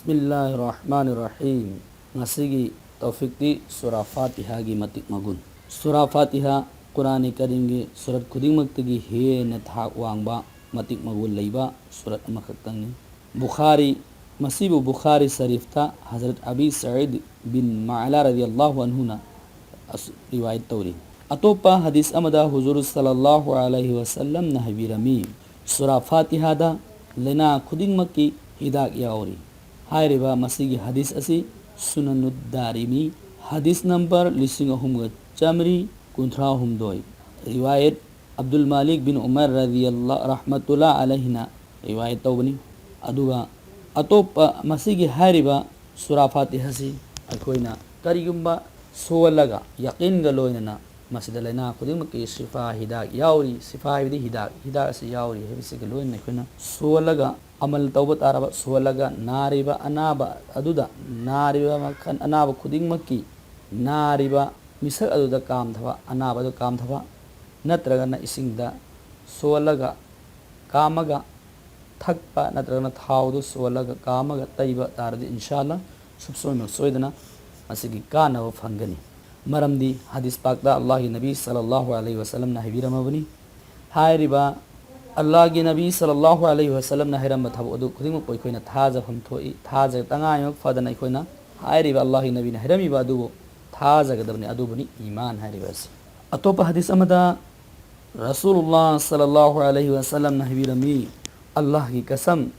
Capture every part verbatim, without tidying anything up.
ꯕꯤꯁꯃꯤꯜꯂꯥꯍꯤꯔ ꯔꯍꯃꯥꯅꯤꯔ ꯔꯍꯤꯝ꯫ ꯉꯁꯤꯒꯤ ꯇꯣꯄꯤꯛꯇꯤ ꯁꯨꯔꯥ ꯐꯥꯇꯤꯍꯥꯒꯤ ꯃꯇꯤꯛ ꯃꯒꯨꯟ꯫ ꯁꯨꯔꯥ ꯐꯥꯇꯤꯍꯥ ꯀꯨꯔꯥꯟ ꯀꯔꯤꯝꯒꯤ ꯁꯨꯔꯠ ꯈꯨꯗꯤꯡꯃꯛꯇꯒꯤ ꯍꯦꯟꯅ ꯊꯥꯛ ꯋꯥꯡꯕ, ꯃꯇꯤꯛ ꯃꯒꯨꯟ ꯂꯩꯕ ꯁꯨꯔꯠ ꯑꯃꯈꯛꯇꯪꯅꯤ꯫ ꯕꯨꯈꯥꯔꯤ, ꯃꯁꯤꯕꯨ ꯕꯨꯈꯥꯔꯤ ꯁꯔꯤꯐꯇ ꯍꯖꯔꯠ ꯑꯕꯤ ꯁꯌꯤꯗ ꯕꯤꯟ ꯃꯥꯂꯥ ꯔꯗꯤꯌꯜꯂꯥꯍꯨ ꯑꯟꯍꯨꯅ ꯑꯁ-, ꯔꯤꯋꯥꯌꯠ ꯇꯧꯔꯤ꯫ ꯑꯇꯣꯞꯄ ꯍꯗꯤꯁ ꯑꯃꯗ ꯍꯨꯖꯨꯔ ꯁꯜꯂꯜꯂꯥꯍꯨ ꯑꯂꯩꯍꯤ ꯋꯁꯜꯂꯝꯅ ꯍꯥꯏꯕꯤꯔꯝꯃꯤ, ꯁꯨꯔꯥ ꯐꯥꯇꯤꯍꯥꯗ ꯂꯥꯏꯅꯥ ꯈꯨꯗꯤꯡꯃꯛꯀꯤ ꯍꯤꯗꯥꯛ ꯌꯥꯎꯔꯤ꯫ ꯍꯥꯏꯔꯤꯕ ꯃꯁꯤꯒꯤ ꯍꯗꯤꯁ ꯑꯁꯤ ꯁꯨꯅꯅꯨꯗ ꯗꯥꯔꯤꯃꯤ, ꯍꯗꯤꯁ ꯅꯝꯕꯔ ꯂꯤꯁꯤꯡ ꯑꯍꯨꯝꯒ ꯆꯥꯃꯔꯤ ꯀꯨꯟꯊ꯭ꯔꯥ ꯍꯨꯝꯗꯣꯏ, ꯔꯤꯋꯥꯌꯠ ꯑꯕꯗꯨꯜ ꯃꯥꯂꯤꯛ ꯕꯤꯟ ꯎꯃꯔ ꯔꯗꯤꯌꯜꯂꯥ-, ꯔꯍꯃꯇꯨꯜꯂꯥ ꯑꯂꯩꯍꯤꯅ ꯔꯤꯋꯥꯌꯠ ꯇꯧꯕꯅꯤ꯫ ꯑꯗꯨꯒ ꯑꯇꯣꯞꯄ ꯃꯁꯤꯒꯤ ꯍꯥꯏꯔꯤꯕ ꯁꯨꯔꯥ ꯐꯥꯇꯤꯍꯥꯁꯤ ꯑꯩꯈꯣꯏꯅ ꯀꯔꯤꯒꯨꯝꯕ ꯁꯣꯜꯂꯒ, ꯌꯥꯀꯤꯟꯒ ꯂꯣꯏꯅꯅ ꯃꯁꯤꯗ ꯂꯥꯏꯅꯥ ꯈꯨꯗꯤꯡꯃꯛꯀꯤ ꯁꯤꯐꯥ ꯍꯤꯗꯥꯛ ꯌꯥꯎꯔꯤ, ꯁꯤꯐꯥ ꯍꯥꯏꯕꯗꯤ ꯍꯤꯗꯥꯛ, ꯍꯤꯗꯥꯛ ꯑꯁꯤ ꯌꯥꯎꯔꯤ ꯍꯥꯏꯕꯁꯤꯒ ꯂꯣꯏꯅꯅ ꯑꯩꯈꯣꯏꯅ ꯁꯣꯜꯂꯒ ꯑꯃꯜ ꯇꯧꯕ ꯇꯥꯔꯕ, ꯁꯣꯜꯂꯒ ꯅꯥꯔꯤꯕ ꯑꯅꯥꯕ ꯑꯗꯨꯗ, ꯅꯥꯔꯤꯕ ꯃꯈꯜ ꯑꯅꯥꯕ ꯈꯨꯗꯤꯡꯃꯛꯀꯤ ꯅꯥꯔꯤꯕ ꯃꯤꯁꯛ ꯑꯗꯨꯗ ꯀꯥꯝꯊꯕ, ꯑꯅꯥꯕ ꯑꯗꯨ ꯀꯥꯝꯊꯕ, ꯅꯠꯇ꯭ꯔꯒꯅ ꯏꯁꯤꯡꯗ ꯁꯣꯜꯂꯒ ꯀꯥꯝꯃꯒ ꯊꯛꯄ ꯅꯠꯇ꯭ꯔꯒꯅ ꯊꯥꯎꯗꯨ ꯁꯣꯜꯂꯒ ꯀꯥꯝꯃꯒ ꯇꯩꯕ ꯇꯥꯔꯗꯤ ꯏꯟꯁꯥ ꯑꯜꯂꯥ ꯁꯨꯡꯁꯣꯏ ꯃꯛꯁꯣꯏꯗꯅ ꯃꯁꯤꯒꯤ ꯀꯥꯟꯅꯕ ꯐꯪꯒꯅꯤ꯫ ꯃꯔꯝꯗꯤ ꯍꯗꯤꯁ ꯄꯥꯛꯇ ꯑꯜꯂꯥꯍꯒꯤ ꯅꯕꯤ ꯁꯜꯂꯜꯂꯥꯍꯨ ꯑꯂꯩꯍꯤ ꯋꯁꯜꯂꯝꯅ ꯍꯥꯏꯕꯤꯔꯝꯃꯕꯅꯤ꯫ ꯍꯥꯏꯔꯤꯕ ꯑꯜꯂꯥꯍꯒꯤ ꯅꯕꯤ ꯁꯜꯂꯜꯂꯥꯍꯨ ꯑꯂꯩꯍꯤ ꯋꯁꯜꯂꯝꯅ ꯍꯥꯏꯔꯝꯕ ꯊꯕꯛ ꯑꯗꯨ ꯈꯨꯗꯤꯡꯃꯛꯄꯨ ꯑꯩꯈꯣꯏꯅ ꯊꯥꯖꯐꯝ ꯊꯣꯛꯏ, ꯊꯥꯖ ꯇꯉꯥꯏꯃꯛ ꯐꯗꯅ ꯑꯩꯈꯣꯏꯅ ꯍꯥꯏꯔꯤꯕ ꯑꯜꯂꯥꯍꯒꯤ ꯅꯕꯤꯅ ꯍꯥꯏꯔꯝꯃꯤꯕ ꯑꯗꯨꯕꯨ ꯊꯥꯖꯒꯗꯕꯅꯤ, ꯑꯗꯨꯕꯨꯅꯤ ꯏꯃꯥꯟ ꯍꯥꯏꯔꯤꯕ ꯑꯁꯤ꯫ ꯑꯇꯣꯞꯄ ꯍꯗꯤꯁ ꯑꯃꯗ ꯔꯁꯨꯂꯨꯜꯂꯥꯍ ꯁꯜꯂꯜꯂꯥꯍꯨ ꯑꯂꯩꯍꯤ ꯋꯁꯜꯂꯝꯅ ꯍꯥꯏꯕꯤꯔꯝꯃꯤ, ꯑꯜꯂꯥꯍꯒꯤ ꯀꯁꯝ,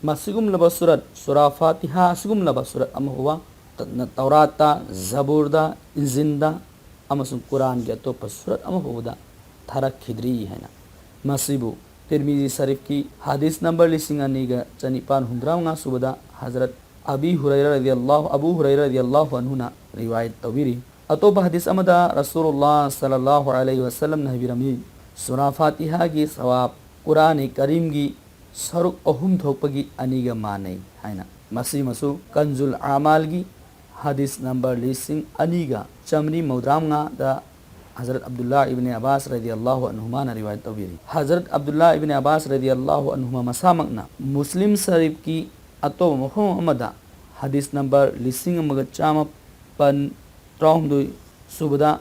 ꯃꯁꯤꯒꯨꯝꯂꯕ ꯁꯨꯔꯠ, ꯁꯨꯔꯥ ꯐꯥꯇꯤꯍꯥ ꯑꯁꯤꯒꯨꯝꯂꯕ ꯁꯨꯔꯠ ꯑꯃ ꯐꯥꯎꯕ ꯇ-, ꯇꯧꯔꯥꯠꯇ, ꯖꯕꯨꯔꯗ, ꯏꯟꯖꯤꯟꯗ ꯑꯃꯁꯨꯡ ꯀꯨꯔꯥꯟꯒꯤ ꯑꯇꯣꯞꯄ ꯁꯨꯔꯠ ꯑꯃ ꯐꯥꯎꯕꯗ ꯊꯥꯔꯛꯈꯤꯗ꯭ꯔꯤ ꯍꯥꯏꯅ꯫ ꯃꯁꯤꯕꯨ ꯇꯤꯔꯃꯤꯖꯤ ꯁꯔꯤꯐꯀꯤ ꯍꯗꯤꯁ ꯅꯝꯕꯔ ꯂꯤꯁꯤꯡ ꯑꯅꯤꯒ ꯆꯅꯤꯄꯥꯟ ꯍꯨꯝꯗ꯭ꯔꯥ ꯃꯉꯥ ꯁꯨꯕꯗ ꯍꯖꯔꯠ ꯑꯕꯤ ꯍꯨꯔꯩꯔ ꯔꯗꯤꯌꯜꯂꯥꯍꯨ, ꯑꯕꯨ ꯍꯨꯔꯩꯔ ꯔꯗꯤꯌꯜꯂꯥꯍꯨ ꯑꯟꯍꯨꯅ ꯔꯤꯋꯥꯌꯠ ꯇꯧꯕꯤꯔꯤ꯫ ꯑꯇꯣꯞꯄ ꯍꯗꯤꯁ ꯑꯃꯗ ꯔꯁꯨꯂꯨꯜꯂꯥꯍ ꯁꯜꯂꯜꯂꯥꯍꯨ ꯑꯂꯩꯍꯤ ꯋꯁꯜꯂꯝꯅ ꯍꯥꯏꯕꯤꯔꯝꯃꯤ, ꯁꯨꯔꯥ ꯐꯥꯇꯤꯍꯥꯒꯤ ꯁꯋꯥꯕ ꯀꯨꯔꯥꯟ ꯀꯔꯤꯝꯒꯤ ꯁꯔꯨꯛ ꯑꯍꯨꯝ ꯊꯣꯛꯄꯒꯤ ꯑꯅꯤꯒ ꯃꯥꯟꯅꯩ ꯍꯥꯏꯅ꯫ ꯃꯁꯤꯃꯁꯨ ꯀꯟꯖꯨꯜ ꯑꯃꯥꯜꯒꯤ ꯍꯗꯤꯁ ꯅꯝꯕꯔ ꯂꯤꯁꯤꯡ ꯑꯅꯤꯒ ꯆꯥꯃꯔꯤ ꯃꯧꯗ꯭ꯔꯥ ꯃꯉꯥꯗ ꯍꯖꯔꯠ ꯑꯕꯗꯨꯜꯂꯥ ꯏꯕꯅꯦ ꯑꯕꯥꯁ ꯔꯗꯤꯌꯜꯂꯥꯍꯨ ꯑꯟꯍꯨꯃꯥꯅ ꯔꯤꯋꯥꯌꯠ ꯇꯧꯕꯤꯔꯤ꯫ ꯍꯖꯔꯠ ꯑꯕꯗꯨꯜꯂꯥ ꯏꯕꯅꯦ ꯑꯕꯥꯁ ꯔꯗꯤꯌꯜꯂꯥꯍꯨ ꯑꯟꯍꯨꯃꯥ ꯃꯁꯥꯃꯛꯅ ꯃꯨꯁꯂꯤꯝ ꯁꯔꯤꯐꯀꯤ ꯑꯇꯣꯞꯄ ꯃꯐꯝ ꯑꯃꯗ ꯍꯗꯤꯁ ꯅꯝꯕꯔ ꯂꯤꯁꯤꯡ ꯑꯃꯒ ꯆꯥꯃꯥꯄꯟ ꯇꯔꯥꯍꯨꯝꯗꯣꯏ ꯁꯨꯕꯗ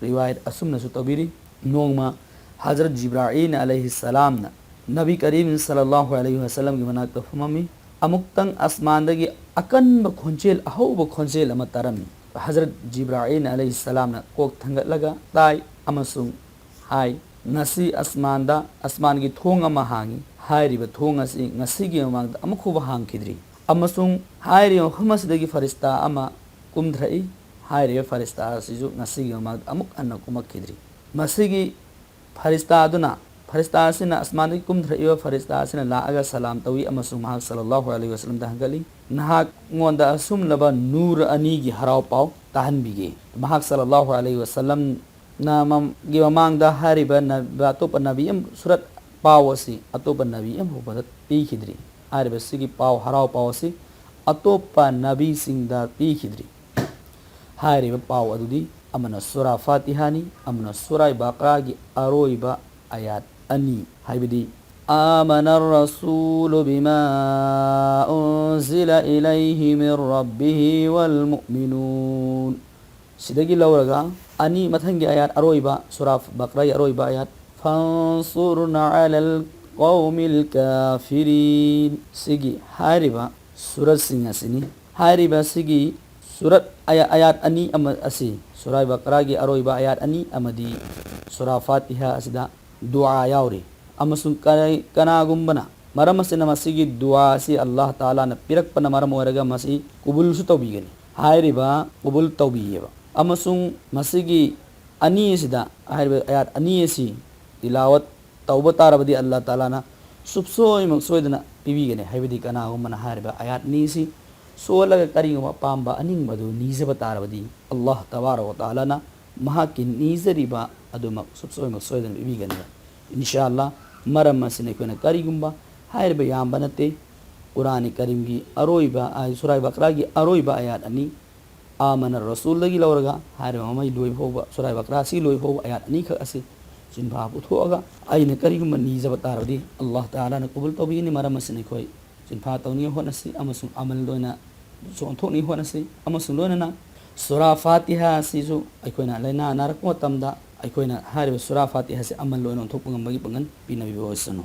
ꯔꯤꯋꯥꯌꯠ ꯑꯁꯨꯝꯅꯁꯨ ꯇꯧꯕꯤꯔꯤ: ꯅꯣꯡꯃ ꯍꯖꯔꯠ ꯖꯤꯕ꯭ꯔꯥꯏꯜ ꯑꯂꯩꯍꯤ ꯁꯂꯥꯝꯅ ꯅꯕꯤ ꯀꯔꯤꯝ ꯁꯜꯂꯜꯂꯥꯍꯨ ꯑꯂꯩꯍꯤ ꯋꯁꯜꯂꯝꯒꯤ ꯃꯅꯥꯛꯇ ꯐꯝꯃꯝꯃꯤ꯫ ꯑꯃꯨꯛꯇꯪ ꯑꯁꯃꯥꯟꯗꯒꯤ ꯑꯀꯟꯕ ꯈꯣꯟꯖꯦꯜ, ꯑꯍꯧꯕ ꯈꯣꯟꯖꯦꯜ ꯑꯃ ꯇꯥꯔꯝꯃꯤ꯫ ꯍꯖꯔꯠ ꯖꯤꯕ꯭ꯔꯥꯏꯜ ꯑꯂꯩꯍꯤ ꯁꯂꯥꯝꯅ ꯀꯣꯛ ꯊꯥꯡꯒꯠꯂꯒ ꯇꯥꯏ ꯑꯃꯁꯨꯡ ꯍꯥꯏ: "ꯉꯁꯤ ꯑꯁꯃꯥꯟꯗ, ꯑꯁꯃꯥꯟꯒꯤ ꯊꯣꯡ ꯑꯃ ꯍꯥꯡꯉꯤ꯫ ꯍꯥꯏꯔꯤꯕ ꯊꯣꯡ ꯑꯁꯤ ꯉꯁꯤꯒꯤ ꯃꯃꯥꯡꯗ ꯑꯃꯨꯛ ꯐꯥꯎꯕ ꯍꯥꯡꯈꯤꯗ꯭ꯔꯤ꯫ ꯑꯃꯁꯨꯡ ꯍꯥꯏꯔꯤꯕ ꯃꯐꯝ ꯑꯁꯤꯗꯒꯤ ꯐꯔꯤꯁꯇꯥ ꯑꯃ ꯀꯨꯝꯊꯔꯛꯏ꯫ ꯍꯥꯏꯔꯤꯕ ꯐꯔꯤꯁꯇꯥ ꯑꯁꯤꯁꯨ ꯉꯁꯤꯒꯤ ꯃꯃꯥꯡꯗ ꯑꯃꯨꯛ ꯍꯟꯅ ꯀꯨꯝꯃꯛꯈꯤꯗ꯭ꯔꯤ"꯫ ꯃꯁꯤꯒꯤ ꯐꯔꯤꯁꯇꯥ ꯑꯗꯨꯅ, ꯐꯔꯤꯁꯇꯥ ꯑꯁꯤꯅ, ꯑꯁꯃꯥꯟꯗꯒꯤ ꯀꯨꯝꯊꯔꯛꯏꯕ ꯐꯔꯤꯁꯇꯥ ꯑꯁꯤꯅ ꯂꯥꯛꯑꯒ ꯁꯂꯥꯝ ꯇꯧꯏ ꯑꯃꯁꯨꯡ ꯃꯍꯥꯛ ꯁꯜꯂꯜꯂꯥꯍꯨ ꯑꯂꯩꯍꯤ ꯋꯁꯜꯂꯝꯗ ꯍꯪꯒꯠꯂꯤ, "ꯅꯍꯥꯛꯉꯣꯟꯗ ꯑꯁꯨꯝꯂꯕ ꯅꯨꯔ ꯑꯅꯤꯒꯤ ꯍꯔꯥꯎ ꯄꯥꯎ ꯇꯥꯍꯟꯕꯤꯒꯦ"꯫ ꯃꯍꯥꯛ ꯁꯜꯂꯜꯂꯥꯍꯨ ꯑꯂꯩꯍꯤ ꯋꯁꯜꯂꯝꯅ ꯃꯝ-, ꯒꯤ ꯃꯃꯥꯡꯗ ꯍꯥꯏꯔꯤꯕ ꯅ-, ꯑꯇꯣꯞꯄ ꯅꯕꯤ ꯑꯃ, ꯁꯨꯔꯠ ꯄꯥꯎ ꯑꯁꯤ ꯑꯇꯣꯞꯄ ꯅꯕꯤ ꯑꯃꯐꯥꯎꯕꯗ ꯄꯤꯈꯤꯗ꯭ꯔꯤ꯫ ꯍꯥꯏꯔꯤꯕ ꯁꯤꯒꯤ ꯄꯥꯎ, ꯍꯔꯥꯎ ꯄꯥꯎ ꯑꯁꯤ ꯑꯇꯣꯞꯄ ꯅꯕꯤꯁꯤꯡꯗ ꯄꯤꯈꯤꯗ꯭ꯔꯤ꯫ ꯍꯥꯏꯔꯤꯕ ꯄꯥꯎ ꯑꯗꯨꯗꯤ ꯑꯃꯅ ꯁꯨꯔꯥ ꯐꯥꯇꯤꯍꯥꯅꯤ, ꯑꯃꯅ ꯁꯨꯔꯥ ꯕꯥꯀꯔꯥꯒꯤ ꯑꯔꯣꯏꯕ ꯑꯌꯥꯠ ꯑꯅꯤ, ꯍꯥꯏꯕꯗꯤ "آمن الرسول بما أنزل إليه من ربه والمؤمنون"꯫ ꯁꯤꯗꯒꯤ ꯂꯧꯔꯒ ꯑꯅꯤ ꯃꯊꯪꯒꯤ ꯑꯌꯥꯠ ꯑꯔꯣꯏꯕ, ꯁꯨꯔꯥ ꯕꯥꯀꯔꯥꯒꯤ ꯑꯔꯣꯏꯕ ꯑꯌꯥꯠ "فانصرنا على القوم الكافرين"꯫ ꯁꯤꯒꯤ ꯍꯥꯏꯔꯤꯕ ꯁꯨꯔꯠꯁꯤꯡ ꯑꯁꯤꯅꯤ꯫ ꯍꯥꯏꯔꯤꯕ ꯁꯤꯒꯤ ꯁꯨꯔꯠ ꯑꯌꯥ-, ꯑꯌꯥꯠ ꯑꯅꯤ ꯑꯃ ꯑꯁꯤ, ꯁꯨꯔꯥ ꯕꯥꯀꯔꯥꯒꯤ ꯑꯔꯣꯏꯕ ꯑꯌꯥꯠ ꯑꯅꯤ ꯑꯃꯗꯤ ꯁꯨꯔꯥ ꯐꯥꯇꯤꯍꯥ ꯑꯁꯤꯗ ꯗꯨꯑꯥ ꯌꯥꯎꯔꯤ꯫ ꯑꯃꯁꯨꯡ ꯀꯔꯤ-, ꯀꯅꯥꯒꯨꯝꯕꯅ, ꯃꯔꯝ ꯑꯁꯤꯅ ꯃꯁꯤꯒꯤ ꯗꯨꯑꯥ ꯑꯁꯤ ꯑꯜꯂꯥꯍ ꯇꯥꯂꯥꯅ ꯄꯤꯔꯛꯄꯅ ꯃꯔꯝ ꯑꯣꯏꯔꯒ ꯃꯁꯤ ꯀꯨꯕꯨꯜꯁꯨ ꯇꯧꯕꯤꯒꯅꯤ꯫ ꯍꯥꯏꯔꯤꯕ ꯀꯨꯕꯨꯜ ꯇꯧꯕꯤꯌꯦꯕ꯫ ꯑꯃꯁꯨꯡ ꯃꯁꯤꯒꯤ ꯑꯅꯤ ꯑꯁꯤꯗ, ꯍꯥꯏꯔꯤꯕ ꯑꯌꯥꯠ ꯑꯅꯤ ꯑꯁꯤ ꯇꯤꯂꯥꯋꯠ ꯇꯧꯕ ꯇꯥꯔꯕꯗꯤ ꯑꯜꯂꯥꯍ ꯇꯥꯂꯥꯅ ꯁꯨꯞꯁꯣꯏꯃꯛ ꯁꯣꯏꯗꯅ ꯄꯤꯕꯤꯒꯅꯤ꯫ ꯍꯥꯏꯕꯗꯤ ꯀꯅꯥꯒꯨꯝꯕꯅ ꯍꯥꯏꯔꯤꯕ ꯑꯌꯥꯠ ꯑꯅꯤ ꯑꯁꯤ ꯁꯣꯜꯂꯒ ꯀꯔꯤꯒꯨꯝꯕ ꯑꯄꯥꯝꯕ ꯑꯅꯤꯡꯕ ꯑꯗꯨ ꯅꯤꯖꯕ ꯇꯥꯔꯕꯗꯤ ꯑꯜꯂꯥꯍ ꯇꯕꯥꯔꯛ ꯋ ꯇꯥꯂꯥꯅ ꯃꯍꯥꯛꯀꯤ ꯅꯤꯖꯔꯤꯕ ꯑꯗꯨꯃꯛ ꯁꯨꯞꯁꯣꯏꯃꯛ ꯁꯣꯏꯗꯅ ꯄꯤꯕꯤꯒꯅꯤ꯫ ꯏꯟꯁꯥ ꯑꯜꯂꯥꯍ, ꯃꯔꯝ ꯑꯁꯤꯅ ꯑꯩꯈꯣꯏꯅ ꯀꯔꯤꯒꯨꯝꯕ ꯍꯥꯏꯔꯤꯕ ꯌꯥꯝꯕ ꯅꯠꯇꯦ, ꯀꯨꯔꯥꯟ ꯀꯔꯤꯝꯒꯤ ꯑꯔꯣꯏꯕ, ꯑꯥꯏ-, ꯁꯨꯔꯥ ꯕꯀꯔꯥꯒꯤ ꯑꯔꯣꯏꯕ ꯑꯌꯥꯠ ꯑꯅꯤ, ꯑꯥꯃꯅ ꯔꯁꯨꯜꯗꯒꯤ ꯂꯧꯔꯒ ꯍꯥꯏꯔꯤꯕ ꯃꯃꯩ ꯂꯣꯏ ꯐꯥꯎꯕ, ꯁꯨꯔꯥ ꯕꯀꯔꯥ ꯑꯁꯤ ꯂꯣꯏ ꯐꯥꯎꯕ ꯑꯌꯥꯠ ꯑꯅꯤꯈꯛ ꯑꯁꯤ ꯆꯤꯟꯐꯥ ꯄꯨꯊꯣꯛꯑꯒ ꯑꯩꯅ ꯀꯔꯤꯒꯨꯝꯕ ꯅꯤꯖꯕ ꯇꯥꯔꯕꯗꯤ ꯑꯜꯂꯥꯍ ꯇꯥꯂꯥꯅ ꯀꯕꯨꯜ ꯇꯧꯕꯤꯒꯅꯤ꯫ ꯃꯔꯝ ꯑꯁꯤꯅ ꯑꯩꯈꯣꯏ ꯆꯤꯟꯐꯥ ꯇꯧꯅꯤꯡꯉꯥꯏ ꯍꯣꯠꯅꯁꯤ ꯑꯃꯁꯨꯡ ꯑꯃꯜ ꯑꯣꯏꯅꯁꯨ ꯑꯣꯟꯊꯣꯛꯅꯤꯡꯉꯥꯏ ꯍꯣꯠꯅꯁꯤ꯫ ꯑꯃꯁꯨꯡ ꯂꯣꯏꯅꯅ ꯁꯨꯔꯥ ꯐꯥꯇꯤꯍꯥ ꯑꯁꯤꯁꯨ ꯑꯩꯈꯣꯏꯅ ꯂꯥꯏꯅꯥ ꯅꯥꯔꯛꯄ ꯃꯇꯝꯗ ꯑꯩꯈꯣꯏꯅ ꯍꯥꯏꯔꯤꯕ ꯁꯨꯔꯥ ꯐꯥꯇꯤꯍꯥ ꯑꯁꯤ ꯑꯃꯜ ꯑꯣꯏꯅ ꯑꯣꯟꯊꯣꯛꯄ ꯉꯝꯕꯒꯤ ꯄꯥꯡꯒꯜ ꯄꯤꯅꯕꯤꯕ ꯑꯣꯏꯁꯅꯨ꯫